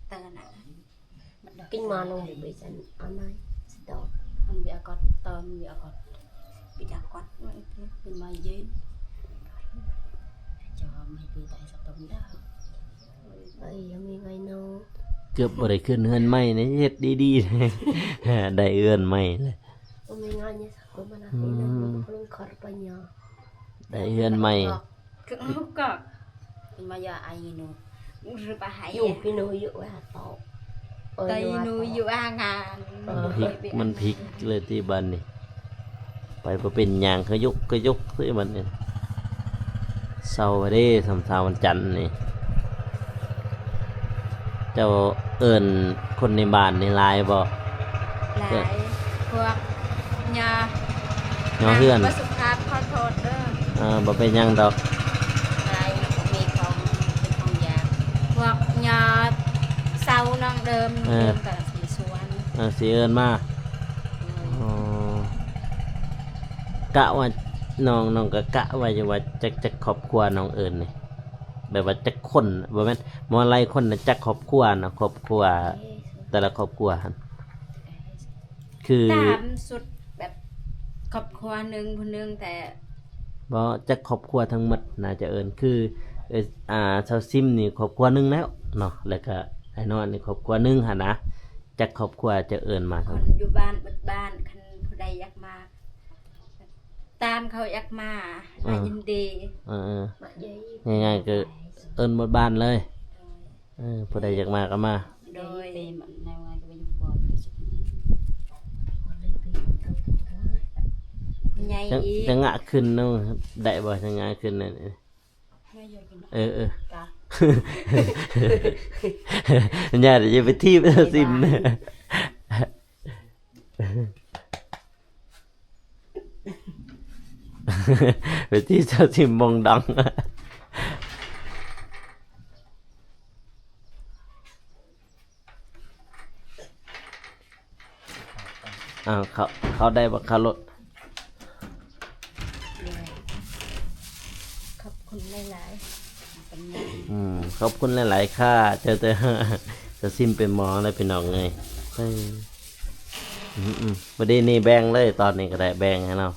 ເຕີນນະ ກິນມາລົງໄປຊັ້ນ ເອົາໃໝ່ ສະຕອບ ມັນເວຍກອດເຕີນ ເວຍກອດ ເວຍກອດ ເປັນມາເຢັນ ຈະວ່າໃຫ້ໄປໄດ້ສະຕອບໄດ້ ເອີຍ ຍັງມີໄວໂນ ເກືອບບໍ່ໄດ້ຂຶ້ນເຮືອນໃໝ່ນະ ເຮັດດີໆ ໄດ້ເຮືອນໃໝ່ແລ້ວ. ອືມ ໄດ້ເຮືອນໃໝ່. ກະ ກະ ມາຢາໄອໂນ ຫຼືປະໄຫ ຢູ່ພີ່ໂນຢູ່ວ່າເຕົາ ໄຕໂນຢູ່ອາງານ. ເອີ ມັນພິກ ມັນພິກເລີຍຕິບາດນີ້. ໄປບໍ່ເປັນຫຍັງ ກະຍົກກະຍົກເລີຍບາດນີ້. ເຊົາເດ້ ສຳ ສາວວັນຈັນນີ້. ເຈົ້າເອີ້ນຄົນໃນບ້ານນີ້ຫຼາຍບໍ່? ຫຼາຍ ເອີ ພວກຍໍ ຍໍເຮືອນ ບໍ່ສຸພາບ ຂໍໂທດເດີ. ເອີ ບໍ່ເປັນຫຍັງດອກ. ຫຼາຍ ມີຂອງ ເປັນຂອງຢາກ ພວກຍໍເຊົານ້ອງເດີມ ເອີ ເດີມກະຊິຊວນ ເອີ ຊິເອີ້ນມາ. ໂດຍ ອໍ ກະວ່າ ນ້ອງ ນ້ອງກະກະໄວ້ຢູ່ວ່າຈັກ ຈັກຄອບຄົວນ້ອງເອີ້ນນີ້ ແບບວ່າຈັກຄົນ ບໍ່ແມ່ນ ບໍ່ຫຼາຍຄົນນະ ຈັກຄອບຄົວນະ ຄອບຄົວ ແຕ່ລະຄອບຄົວຫັ້ນ ຄືຕາມສຸດແບບຄອບຄົວໜຶ່ງຜູ້ໜຶ່ງ ແຕ່ບໍ່ ຈັກຄອບຄົວທັງໝົດນະ ຈະເອີ້ນ ຄື ເອີ ອາ ສາວຊິມນີ້ຄອບຄົວໜຶ່ງແລ້ວເນາະ ແລ້ວກະອ້າຍນ້ອຍນີ້ຄອບຄົວໜຶ່ງຫັ້ນນະ. ຈັກຄອບຄົວຈະເອີ້ນມາ ຄົນຢູ່ບ້ານເບິດບ້ານ ຄັນຜູ້ໃດຢາກມາ ຕາມເຂົາຢາກມາ ເອີ ຍິນດີ. ເອີໆ ງ່າຍໆ ກະເອີ້ນໝົດບ້ານເລີຍ. ໂດຍ ເອີ ຜູ້ໃດຢາກມາກະມາ. ໂດຍ ຜູ້ໃຫຍ່ອີກ ຈັງຫວະຂຶ້ນເນາະ ໄດ້ບໍ່ ຈັງຫວະຂຶ້ນນັ້ນ. ເອີໆ ກະ ຢ່າ ຢ່າໄປຖີບຊິມ ໄປຖີບຊິມມົງດັງ. ອ້າວ ເຂົ້າ ເຂົ້າໄດ້ບໍ່ ເຂົ້າລົດ? ຂອບຄຸນຫຼາຍໆ. ອືມ ຂອບຄຸນຫຼາຍໆ ຄ່າ ເຈົ້າ ເຈົ້າ ເຈົ້າຊິມເປັນໝໍແລ້ວພີ່ນ້ອງເອີຍ. ເອີ ອືມໆ ບໍ່ໄດ້ນີ້ແບ່ງເລີຍ ຕອນນີ້ກະໄດ້ແບ່ງໃຫ້ລາວ.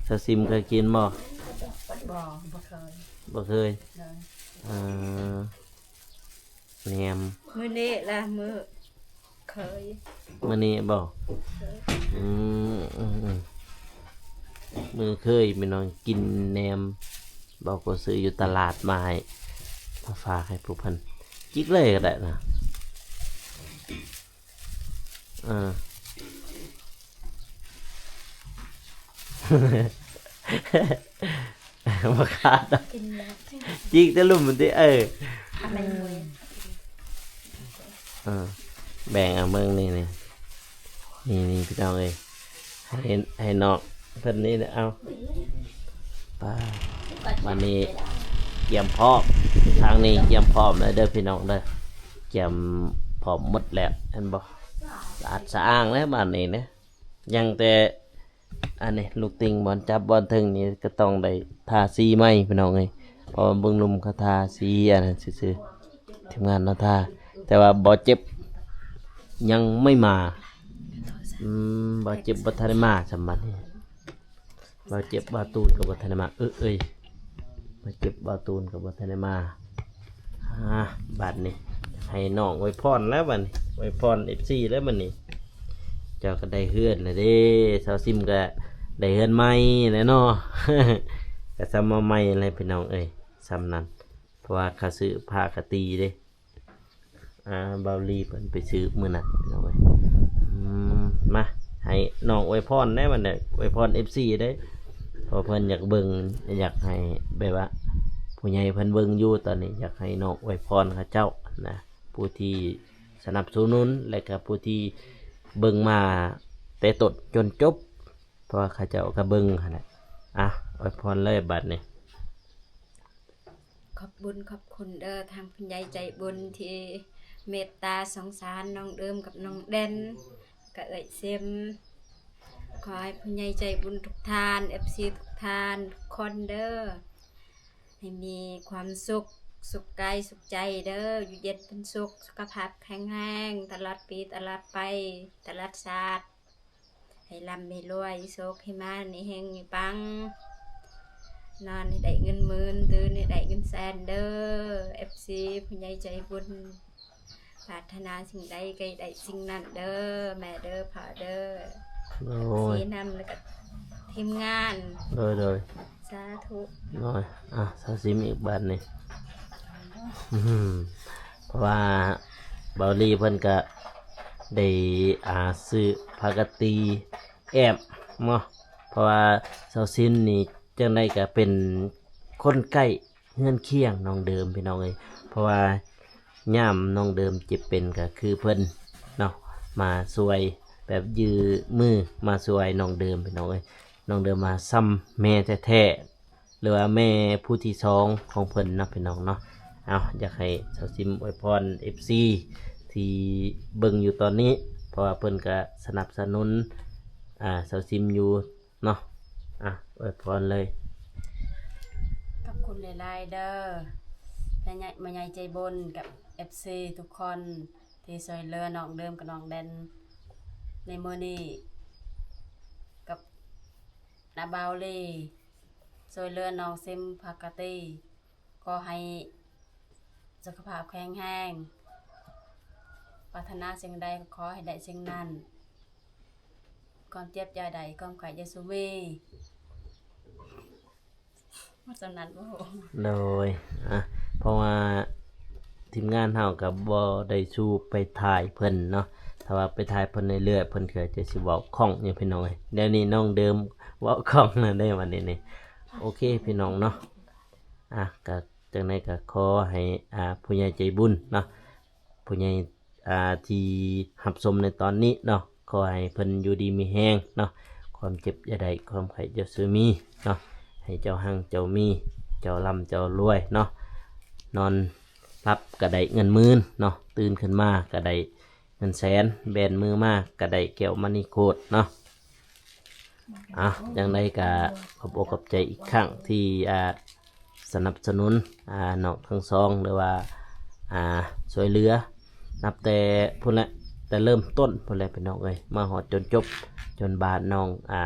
ເຈົ້າຊິມເຄີຍກິນບໍ່? ບໍ່ ບໍ່ເຄີຍ ບໍ່ເຄີຍ. ເອີ ແໜມ ມື້ນີ້ລະມື້ເຄີຍ. ມື້ນີ້ບໍ່? ເຄີຍ. ອືມ ອືມ ອືມ ມື້ເຄີຍ ແມ່ນ້ອງກິນແໜມ ບໍ່ກໍຊື້ຢູ່ຕະຫຼາດມາໃຫ້ ມາຝາກໃຫ້ພວກເພິ່ນ. ຈິກເລີຍກະໄດ້ນະ. ເອີ ບໍ່ຂາດດອກ ຈິກແຕ່ລຸ່ມມັນຕິ. ເອີ ເອີ ແບ່ງເອົາເບິ່ງນີ້ ນີ້ ນີ້ ພີ່ນ້ອງເອີຍ ໃຫ້ ໃຫ້ນ້ອງເພິ່ນນີ້. ເອົາ ປາ ບາດນີ້ກຽມພ້ອມ ທາງນີ້ກຽມພ້ອມແລ້ວເດີພີ່ນ້ອງເດີ. ກຽມພ້ອມໝົດແລ້ວ ເຫັນບໍ່? ສະອາດສະອ້າງແລ້ວບາດນີ້ນະ. ຍັງແຕ່ອັນນີ້ ລູກຕິ່ງບ່ອນຈັບບ່ອນເທິງນີ້ກະຕ້ອງໄດ້ທາສີໃໝ່ພີ່ນ້ອງເອີຍ ເພາະວ່າເບິ່ງລຸ່ມເຂົາທາສີອັນນັ້ນຊື່ໆ ທີມງານເຮົາທາ ແຕ່ວ່າບ່າວເຈັບຍັງໄມ່ມາ. ອືມ ບ່າວເຈັບບໍ່ທັນໄດ້ມາຊ່ຳບັດນີ້. ບ່າວເຈັບບ່າວຕູນກະບໍ່ທັນໄດ້ມາ. ເອີ ເອີຍ ບ່າວເຈັບບ່າວຕູນກະບໍ່ທັນໄດ້ມາ. ອ່າ ບາດນີ້ໃຫ້ນ້ອງອວຍພອນແລ້ວບາດນີ້ ອວຍພອນເອັຟຊີແລ້ວບາດນີ້. ເຈົ້າກະໄດ້ເຮືອນແລ້ວເດ້ ສາວຊິມກະໄດ້ເຮືອນໃໝ່ແລ້ວເນາະ. ກະຊ່ຳວ່າໃໝ່ແຫຼະພີ່ນ້ອງເອີຍ ຊ່ຳນັ້ນ ເພາະວ່າເຂົາຊື້ຜ້າກະຕີເດ້. ອ່າ ບ່າວລີເພິ່ນໄປຊື້ມື້ນັ້ນພີ່ນ້ອງເອີຍ. ອືມ ມາ ໃຫ້ນ້ອງອວຍພອນແດ່ບັດນີ້ ອວຍພອນເອັຟຊີເດ້ ເພາະເພິ່ນຢາກເບິ່ງ ຢາກໃຫ້ແບບວ່າ ຜູ້ໃຫຍ່ເພິ່ນເບິ່ງຢູ່ຕອນນີ້ ຢາກໃຫ້ນ້ອງອວຍພອນເຂົາເຈົ້ານະ ຜູ້ທີ່ສະໜັບສະໜູນ ແລະກະຜູ້ທີ່ເບິ່ງມາແຕ່ຕົ້ນຈົນຈົບ ເພາະວ່າເຂົາເຈົ້າກະເບິ່ງຫັ້ນແຫຼະ. ອ່າ ອວຍພອນເລີຍບາດນີ້. ຂອບບຸນຂອບຄຸນເດີ ທາງຜູ້ໃຫຍ່ໃຈບຸນທີ່ເມດຕາສົງສານນ້ອງເດີມກັບນ້ອງແດນ ກະເອື້ອຍເຊມ. ຂໍໃຫ້ຜູ້ໃຫຍ່ໃຈບຸນທຸກທ່ານ ເອັຟຊີທຸກທ່ານທຸກຄົນເດີ ໃຫ້ມີຄວາມສຸກ ສຸກກາຍສຸກໃຈເດີ ຢູ່ເຢັນເປັນສຸກ ສຸຂະພາບແຂງແຮງ ຕະຫຼອດປີຕະຫຼອດໄປ ຕະຫຼອດຊາດ. ໃຫ້ລ່ຳໃຫ້ລວຍ ໂຊກໃຫ້ມານ ໃຫ້ເຮັງໃຫ້ປັງ. ນອນໃຫ້ໄດ້ເງິນໝື່ນ ຕື່ນໃຫ້ໄດ້ເງິນແສນເດີ້ ເອັຟຊີ ຜູ້ໃຫຍ່ໃຈບຸນ ປາດຖະໜາສິ່ງໃດກໍໃຫ້ໄດ້ສິ່ງນັ້ນເດີ້ ແມ່ເດີ້ ພໍ່ເດີ້ ໂດຍ ເອັຟຊີນຳ ແລ້ວກໍທີມງານ ໂດຍ ໂດຍ ສາທຸ ໂດຍ ອ່ະ ສາວຊິມອີກບາດນີ້ ອືມ ເພາະວ່າເບົາລີເພິ່ນກະໄດ້ ອ່າ ຊື້ຜ້າກະຕີແອ້ມເນາະ ເພາະວ່າສາວຊິມນີ້ຈັ່ງໃດກະເປັນຄົນໃກ້ ເຮືອນຄຽງນ້ອງເດີມພີ່ນ້ອງເອີຍ ເພາະວ່າຍາມນ້ອງເດີມເຈັບເປັນກະຄືເພິ່ນເນາະ ມາຊ່ວຍ ແບບຍື່ມືມາຊ່ວຍນ້ອງເດີມພີ່ນ້ອງເອີຍ ນ້ອງເດີມວ່າຊ່ຳແມ່ແທ້ໆ ຫຼືວ່າແມ່ຜູ້ທີສອງຂອງເພິ່ນເນາະພີ່ນ້ອງເນາະ ເອົາ ຢາກໃຫ້ສາວຊິມອວຍພອນເອັຟຊີທີ່ເບິ່ງຢູ່ຕອນນີ້ ເພາະວ່າເພິ່ນກະສະໜັບສະໜູນ ອ່າ ສາວຊິມຢູ່ ເນາະ ອ່ະ ອວຍພອນເລີຍ ຂອບຄຸນຫຼາຍໆເດີ້ ແມ່ໃຫຍ່ ແມ່ໃຫຍ່ໃຈບຸນກັບເອັຟຊີທຸກຄົນ ທີ່ຊ່ວຍເຫຼືອນ້ອງເດີມກັບນ້ອງແດນໃນມື້ນີ້ ກັບນ້າເບົາລີ ຊ່ວຍເຫຼືອນ້ອງຊິມ ຜາກະຕີ ຂໍໃຫ້ສຸຂະພາບແຂງແຮງ ປາດຖະໜາສິ່ງໃດກໍຂໍໃຫ້ໄດ້ສິ່ງນັ້ນ ຄວາມເຈັບຢ່າໄດ້ ຄວາມໄຂ້ຢ່າສູ່ມີ ວ່າສ່ຳນັ້ນບໍ່ຮູ້ ໂດຍ ອ່ະ ເພາະວ່າທີມງານເຮົາກໍບໍ່ໄດ້ສູ່ໄປຖ່າຍເພິ່ນເນາະ ຖ້າວ່າໄປຖ່າຍເພິ່ນເລື້ອຍໆ ເພິ່ນກໍຈະຊິເວົ້າຄ່ອງຢູ່ພີ່ນ້ອງເອີຍ ດຽວນີ້ນ້ອງເດີມເວົ້າຄ່ອງແລ້ວເດ້ ບັດນີ້ນີ້ ໂອເຄພີ່ນ້ອງເນາະ ອ່ະ ກໍຈັ່ງໃດກໍຂໍໃຫ້ ອ່າ ຜູ້ໃຫຍ່ໃຈບຸນເນາະ ຜູ້ໃຫຍ່ ອ່າ ທີ່ຮັບຊົມໃນຕອນນີ້ເນາະ ຂໍໃຫ້ເພິ່ນຢູ່ດີມີແຮງເນາະ ຄວາມເຈັບຢ່າໄດ້ ຄວາມໄຂ້ຢ່າສູ່ມີເນາະ ໃຫ້ເຈົ້າຮັ່ງເຈົ້າມີ ເຈົ້າລ່ຳເຈົ້າລວຍເນາະ ນອນຫຼັບກໍໄດ້ເງິນໝື່ນເນາະ ຕື່ນຂຶ້ນມາກໍໄດ້ເງິນແສນ ແບນມືມາກໍໄດ້ແກ້ວມະນີໂຄດເນາະ. ອ່ະ ຈັ່ງໃດກໍຂອບອົກຂອບໃຈອີກຄັ້ງທີ່ ອ່າ ສະໜັບສະໜູນ ອ່າ ນ້ອງທັງສອງ ຫຼືວ່າ ອ່າ ຊ່ວຍເຫຼືອ ນັບແຕ່ພຸ້ນແຫຼະ ແຕ່ເລີ່ມຕົ້ນພຸ້ນແຫຼະພີ່ນ້ອງເອີຍ ມາຮອດຈົນຈົບ ຈົນບາດນ້ອງ ອ່າ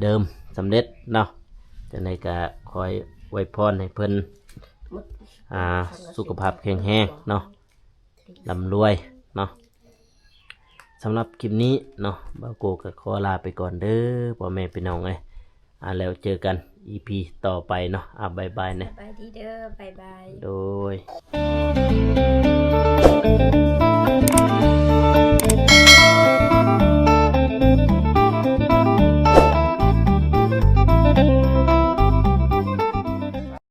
ເດີມສຳເລັດເນາະ. ຈັ່ງໃດກໍຂໍອວຍພອນໃຫ້ເພິ່ນ ອ່າ ສຸຂະພາບແຂງແຮງເນາະ ລ່ຳລວຍເນາະ. ສຳລັບຄລິບນີ້ເນາະ ບ່າວໂກກໍຂໍລາໄປກ່ອນເດີ້ ພໍ່ແມ່ພີ່ນ້ອງເອີຍ. ອ່າ ແລ້ວເຈີກັນອີພີຕໍ່ໄປເນາະ. ອ່າ ບາຍບາຍແດ່. ສະບາຍດີເດີ້ ບາຍບາຍ. ໂດຍ.